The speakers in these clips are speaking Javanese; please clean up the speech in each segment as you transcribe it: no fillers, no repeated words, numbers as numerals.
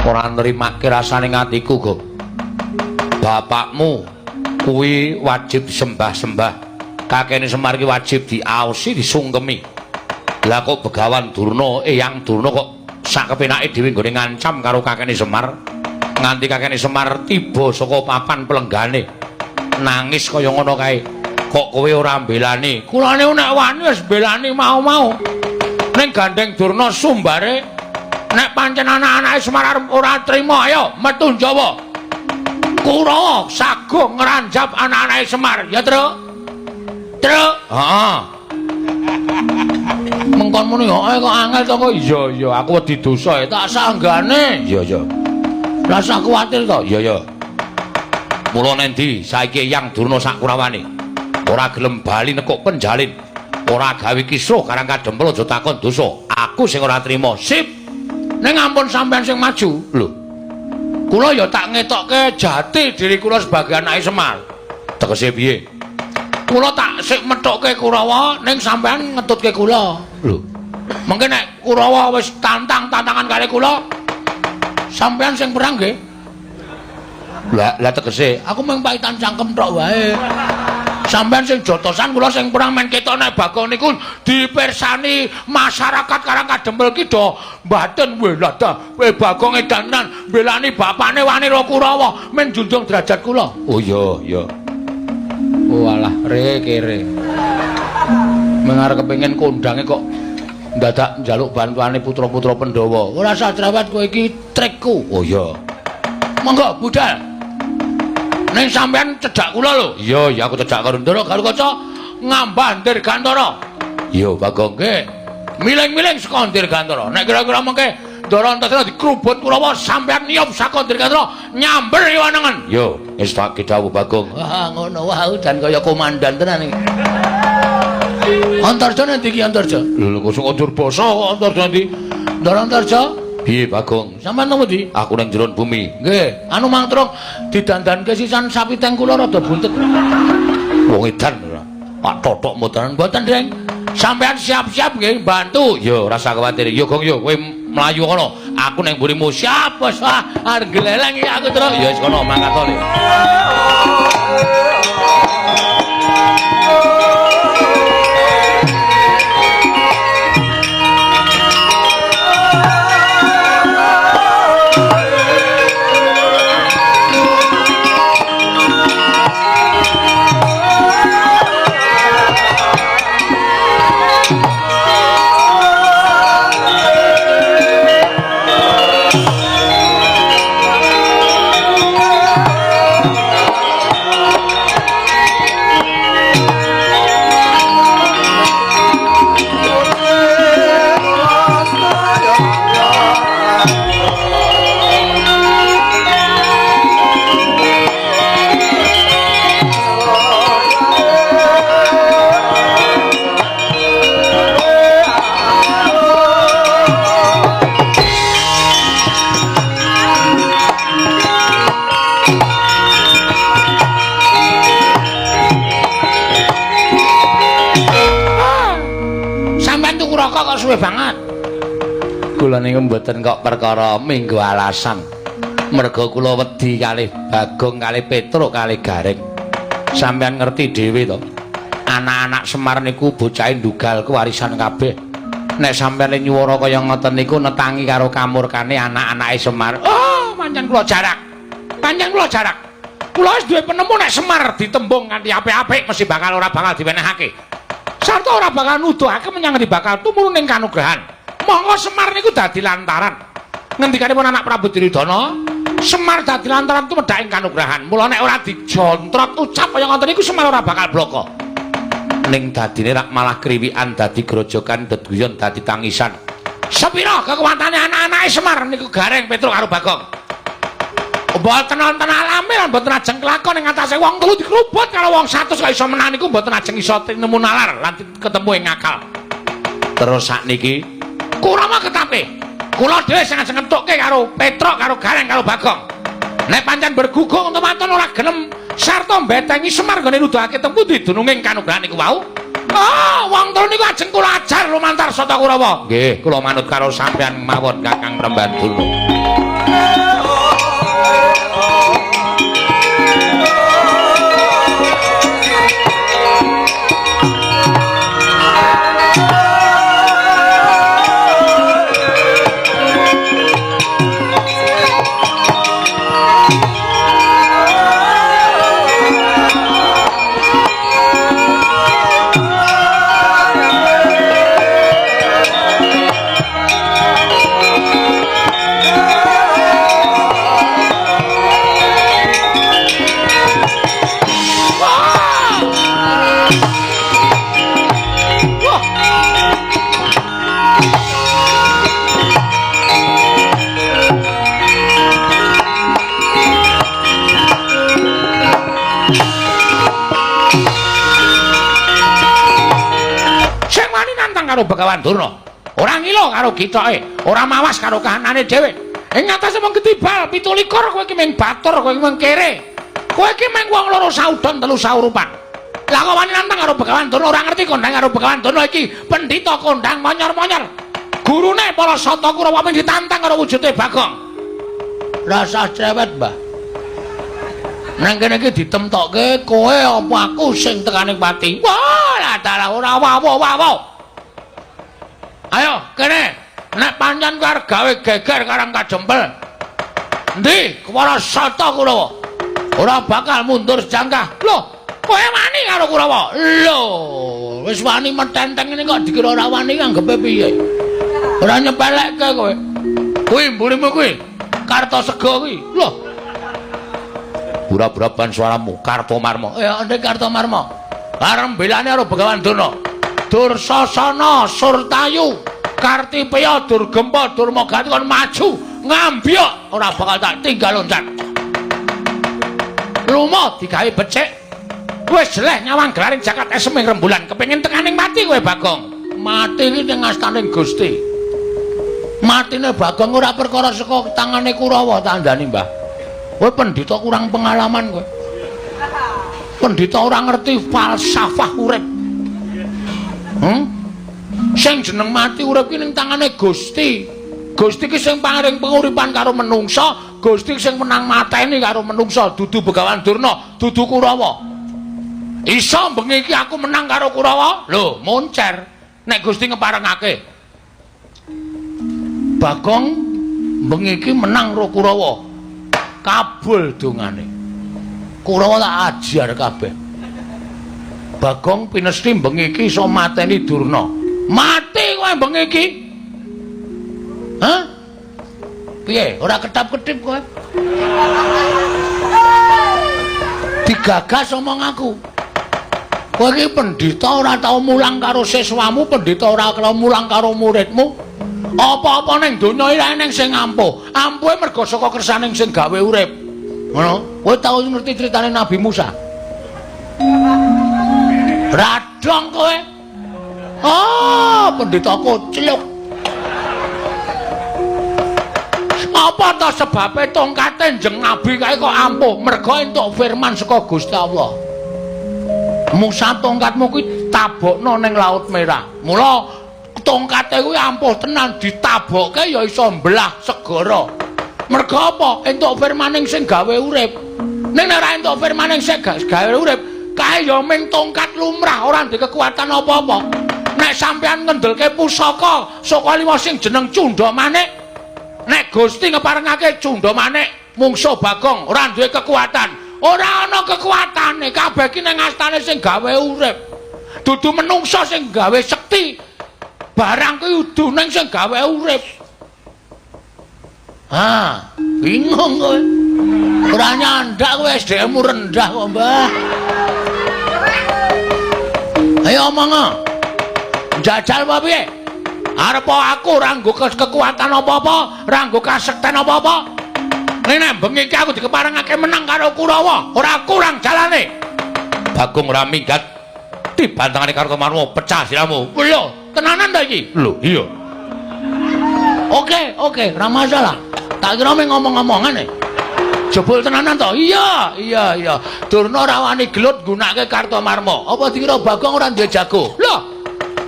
Ora nrimake rasane atiku, Gong. Bapakmu kuwi wajib sembah-sembah. Kakene Semar ki wajib diaosi, disungkemi. Lah kok Begawan Durna, Eyang Durna kok sak kepenake dhewe nggone ngancam karo kakene Semar. Nganti kakene Semar tiba saka papan pelenggane. Nangis kaya ngono kae. Kok kowe ora mbelani? Kula niku nek wani wis mbelani mau-mau. Ning gandeng Durna sumbare nek pancen anak-anake Semar arep ora trima, ayo metu Jawa. Kurawa saguh ngranjap anak-anake Semar, ya, Truk? Truk. Heeh. Mengkon muni kok kok angel to kok. Iya, iya, aku wedi dosa tak sanggane. Iya, iya. Lah sak kuwatir to? Iya, iya. Mula nendi saiki Eyang Durna sak Kurawane ora gelem bali nekuk penjalin, ora gawe kisruh Karang Kadempel aja takon dosa. Aku sing ora trima. Sip. Ning ampun sampean sing maju. Lho. Kula ya tak ngetokke jati diri kula sebagai anake Semar. Tegese piye? Kula tak sik methukke Kurawa ning sampean ngetutke kula. Lho. Mengke nek Kurawa wis tantang-tantangan kali kula, sampean sing perang nggih. Lah, lah tegese aku mung paitan cangkem tok wae. Sampean sing jotosan kula sing perang men ketok nek Bagong niku dipirsani masyarakat Karang Kadempel ki do mbaten weh lah dah kowe Bagong edan tenan mbelani bapane wani ro Kurawa men junjung derajat kula. Oh iya iya. Oh alah re kere. Mengarep kepengin kondange kok ndadak njaluk bantuane putra-putra Pandhawa. Ora usah cerewet kowe iki trikku. Oh iya. Monggo budal. Ning sampean cedhak kula lho. Iya, iya aku cedhak karo Ndara Garukaca ngambah Dirgantara. Iya, Bagong nggih. Miling-miling saka Dirgantara. Nek kira-kira mengke Ndara Antasena dikrubut Kurawa sampean niyup saka Dirgantara nyamber iwanengen. Iya, wis tak dawuh Bagong. Wah, ngono wae jan kaya komandan tenan iki. Antarja nanti iki Antarja. Lho kok sing Durbasa kok Antarja nanti. Ndara Antarja. Piye Bagong? Sampeyan nang ndi? Aku nang jero bumi. Nggih, anu Mang Truk didandanke sisan sapi teng kula rada buntet. Wong edan ora. Pak totok mboten mboten, Deng. Sampeyan siap-siap nggih bantu. Yo ora usah kuwatir. Yo Gong yo kowe mlayu kono. Aku nang mburimu. Siap, bos. Wah, arep gleleng iki aku, Truk. Ya wis kono mangkat to. Suwe banget. Kula niku mboten kok perkara minggu alasan. Merga kula wedi kalih Bagong kalih Petruk kalih Gareng. Sampeyan ngerti dhewe to. Anak-anak Semar niku bocahe ndugal kewarisan kabeh. Nek sampeyan nyuwara kaya ngoten niku netangi karo kamurkane anak-anake Semar. Oh, pancen kula jarak. Pancen kula jarak. Kula wis duwe penemu nek Semar ditembung nganti apik-apik mesti bakal ora bakal diwenehake. Sarta ora bakal nuduhake menyang ngendi bakal tumurun ing kanugrahan. Monggo Semar niku dadi lantaran. Ngendikanipun anak Prabu Duryudana, Semar dadi lantaran tumedhak ing kanugrahan. Mula nek ora dijontrot ucap kaya ngoten niku Semar ora bakal bloko. Ning dadine rak malah kriwikan dadi grojokan deduyon dadi tangisan. Sepira kekuatane anak-anake Semar niku Gareng Petruk karo Bagong. Mboten wonten alame lan mboten ajeng kelakon ing atase wong telu dikrubut karo wong 100 kok iso menang niku mboten ajeng iso tinemu nalar lan ketemu ing akal. Terus sakniki Kurawa ketape. Kula dhewe sing ajeng ngentukke karo Petruk karo Gareng karo Bagong. Nek pancen bergugung temanten ora gelem sarta mbetengi Semar nggone nuduhake teng pundi dununging kanugrahan niku wau. Oh, wong telu niku ajeng kula ajar lumantar Sata Kurawa. Nggih, kula manut karo sampeyan mawon Kakang Prembandurna. karo Begawan Durna. Ora ngilo karo gitoke, ora mawas karo kahanane dhewe. Ing ngatasé mung ketibal 17 kowe iki mung batur, kowe iki mung kere. Kowe iki mung wong loro saudon telu saurupan. Lah kok wani nantang karo Begawan Durna, ora ngerti kondang karo Begawan Durna iki pendhita kondang monyor-monyor. Gurune para Sata Kurawa mung ditantang karo wujude Bagong. Rasah cerewet, Mbah. Nang kene iki ditemtokke kowe apa aku sing tekane pati. Wah, lah dalah ora wawo-wawo. Ayo kene. Nek pancen kowe arep gawe geger Karang Kajempel. Endi para Sata Kurawa? Ora bakal mundur sejangkah. Loh, kowe wani karo Kurawa? Lho, wis wani metenteng ngene kok dikira ora wani anggepe piye? Ora nyepelekke kowe. Kuwi mburimu kuwi. Kartosega kuwi. Loh. Bura-buraban suaramu Kartomarma. Ndek Kartomarma. Arep belane karo Begawan Durna. Dursasana Surtayu Kartipeya Durgempa Durmagati kon maju ngambyok ora bakal tak tinggal loncat. Lumo digawe becik. Wis jeleh nyawang gelaring jagat esem ing rembulan kepengin tekaning mati kowe Bagong. Mati iki ning astaning Gusti. Matine Bagong ora perkara saka tangane Kurawa tandani, Mbah. Kowe pendhita kurang pengalaman kowe. Pendhita ora ngerti falsafah urip. Sing jeneng mati urip ki ning tangane Gusti. Gusti ki sing paring penguripan karo menungsa, Gusti sing menang mateni karo menungsa, dudu Begawan Durna, dudu Kurawa. Iso bengi iki aku menang karo Kurawa? Lho, moncer. Nek Gusti ngeparengake. Bagong bengi iki menang karo Kurawa. Kabul dongane. Kurawa tak ajar kabeh. Bagong pinesti bengi iki iso mateni Durna. Mati kowe bengi iki. Hah? Piye? Ora ketap-ketip kowe? Digagas omong aku. Kowe iki pendhita ora tau mulang karo siswamu, pendhita ora tau mulang karo muridmu. Apa-apa ning donya iki eneng sing ampuh. Ampuhe mergo saka kersaning sing gawe urip. Ngono. Kowe tau ngerti critane Nabi Musa? Radong kowe. Ah, pendhita kocluk. Apa ta sebabe tongkate Njeng Nabi kae kok ampuh? Mergo entuk firman saka Gusti Allah. Musa tongkatmu kuwi tabokno ning Laut Merah. Mula tongkate kuwi ampuh tenan, ditabokke ya iso mbelah segara. Mergo apa? Entuk firmaning sing gawe urip. Ning nek ora entuk firmaning sing gawe urip, kae ya ming tongkat lumrah, ora ndek kekuatan apa-apa. Nek sampeyan ngendelke pusaka saka lima sing jeneng Cunda Manik, nek Gusti ngeparengake Cunda Manik mungsuh Bagong ora duwe kekuatan. Ora ana kekuatane, kabeh ki ning astane sing gawe urip. Dudu menungsa sing gawe sekti. Barang kuwi udu ning sing gawe urip. Ah, bingung kowe. Ora nyandak kowe, SDM-mu rendah kok, Mbah. Ayo omong. Jajal apa piye? Arep aku ora nggo kekuatan apa-apa, ora nggo kasekten apa-apa. Nek bengi iki aku dikeparengake menang karo Kurawa, ora kurang jalane. Bagong ora minggat dibantangane Kartomarma, pecah siramu. Lho, tenanan ta iki? Lho, iya. Oke, oke, ora masalah. Tak kira mung ngomong-ngomongan e. Jebul tenanan to? Iya, iya, iya. Durna ora wani gelut nggunakake Kartomarma. Apa dikira Bagong ora duwe jago? Lho,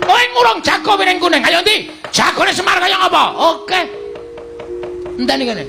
kowe ngurung jago piring kuning. Ayo ndi? Jagone Semar kaya ngapa? Oke. Enteni kene.